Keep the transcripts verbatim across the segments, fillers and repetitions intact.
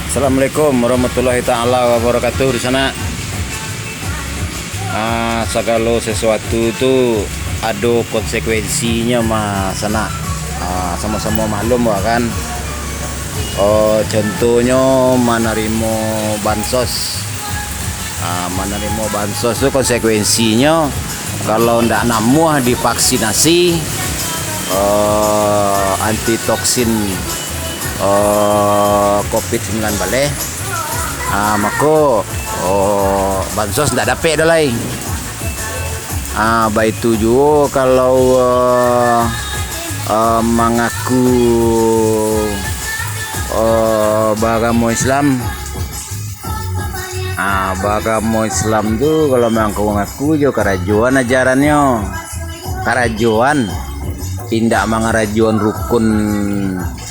Assalamualaikum warahmatullahi taala wabarakatuh di sana. Ah, sagalo sesuatu tu ado konsekuensinyo mah sanak. Ah, samo-samo maklum wak kan. Oh, contohnyo manarimo bansos. Ah, manarimo bansos tu konsekuensinyo kalau ndak namuah divaksinasi, eh, anti toksin, eh, covid sembilan belas, ah, mako, oh, bansos ndak dapek doh lai. Ah, baitu juo kalau, eh, eh, mangaku, eh, baagamo Islam. Ah, baagamo Islam tu kalau mangaku-ngaku jo karajoan ajarannyo. Karajoan, indak mangarajoan rukun,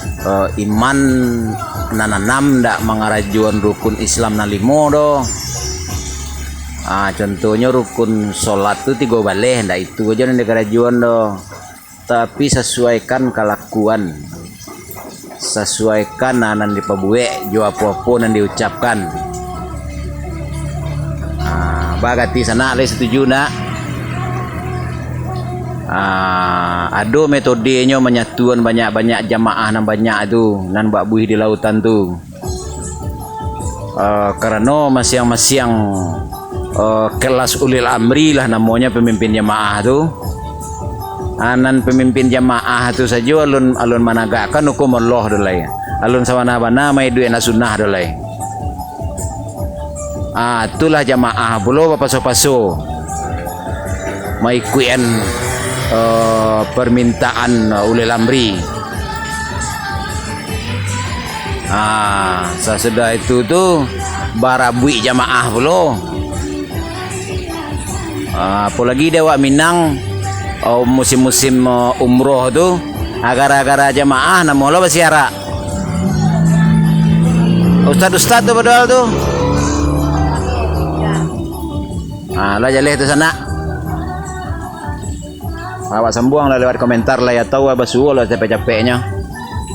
eh, iman nan anam, ndak mangarajoan rukun Islam nan limo doh. Ah, contohnyo rukun solat tu tigo baleh, ndak itu ajo nan dikarajoan doh. Tapi sasuaikan kalakuan, sasuaikan nan dipabuek jo apo-apo nan diucapkan. Ah, bagati sanak lai, setuju ndak? Ah, ado metodenyo manyatuan banyak-banyak jamaah nan banyak tu, nan bak buih di lautan tu. Eh, karano masiang-masiang, eh, kelas ulil amri lah namonyo pamimpin jamaah tu. Ah, nan pamimpin jamaah tu sajo alun, alun managakkan hukum Allah doh lai. Alun sabana-bana maiduik nan sunnah doh lai. Ah, itulah jamaah pulo bapaso-paso maikuikan, eh, permintaan ulil amri. Ah, sasudah itu tu, barabuik jamaah pulo. Ah, apolagi di awak Minang, oh, musim-musim, eh, umroh tu, ah, gara-gara jamaah, namo lo basiarak. Ustad-ustad tu padahal tu. Ah, lah jaleh tu sanak. Awak sambuang lah lewat komentar lah, ya tahu lah basuo lah capek-capeknyo.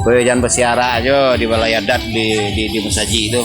Koyo jan basiarak ajo di balai adat di, di, di musajik tu.